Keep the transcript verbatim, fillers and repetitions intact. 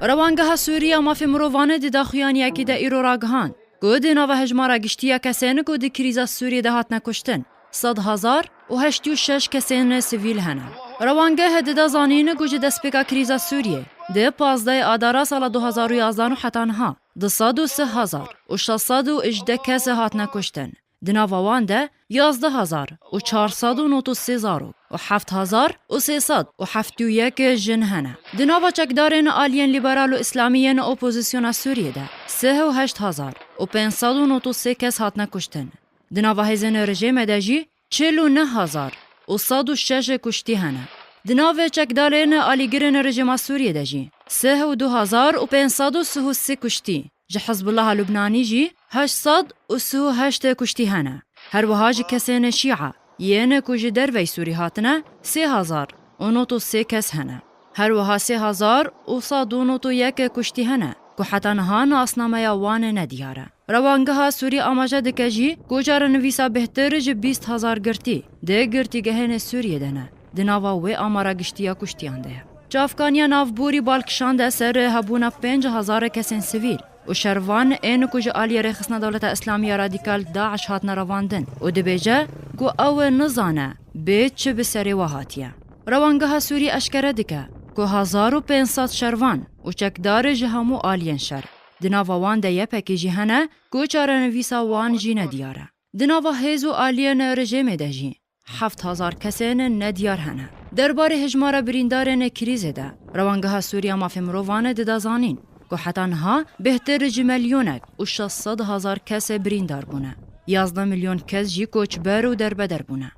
Rewangeha Sûrî ya Mafê Mirovan di daxuyaniyekî de îro ragihand ku di nava hejmara giştî ya kesên ku di krîza Sûriyê de hatine kuştin, sed hezar û heştê û şeş kesên sivîl hene. Rewangeh dida zanîn ku ji destpêka krîza Sûriyê, di pazdehê Adara sala du hazar û yazdeh û heta niha, du sed û sih hezar û şeş sed û hejdeh kes hatine kuştin. Di nava wan de yazdeh hezar û çar sed û nod û sê zarok û heft hezar û sê sed û heftê û yek jin hene. Di nava çekdarên aliyên lîberal û îslamî yên opozisyona Sûriyê de sih û heşt hezar û pênc sed û nod û sê kes hatine kuştin. Di nava hêzên rejîmê de jî çil û neh hezar û sed û şeş kuştî hene. Di navê çekdarên alîgirên rejîma Sûriyê de jî sih û du hezar û pênc sed û sih û sê kuştî, ji Hizbullaha Lubnanî jî heşt sed û sih û heşt kuştî hene. Her wiha ji kesên Şîa yên ku ji derveyî Sûrî hatine sê hezar û nod û sê kes hene. Her wiha sê hezar û sed û nod û yek kuştî hene ku heta niha nasnameya wan nediyar e. Rewangeha Sûrî amaje dike jî ku çarenivîsa bêhtir ji bîst hezar girtî di girtîgehên Sûriyê de ne. Di nava wê amara giştî ya kuştiyan de ye. Çavkaniya navborî bal kişande ser hebûna pênc hezar kesên sivîl û şervan ên ku ji aliyê Rêxistina Dewleta Îslamî ya Radîkal DAIŞ hatine revandin û dibêje ku ew nizane bê çi bi serê we hatiye. Rewangeha Sûrî eşkere dike ku hezar û pênc sed şervan û çekdar ji hemû aliyên şer, di nava wan de YPG jî hene ku çarenivîsa wan jî nediyar e. Di nava hêz û aliyên rejîmê de jî heft hezar kesên nediyar hene. Derbarê hejmara birîndarên krîzê de, Rewangeha Sûrî ya Mafê Mirovan dida zanîn ku heta niha bêhtir ji milyonek û şeş sed hezar kes birîndar bûne. Yazdeh milyon kes jî koçber û derbeder bûne.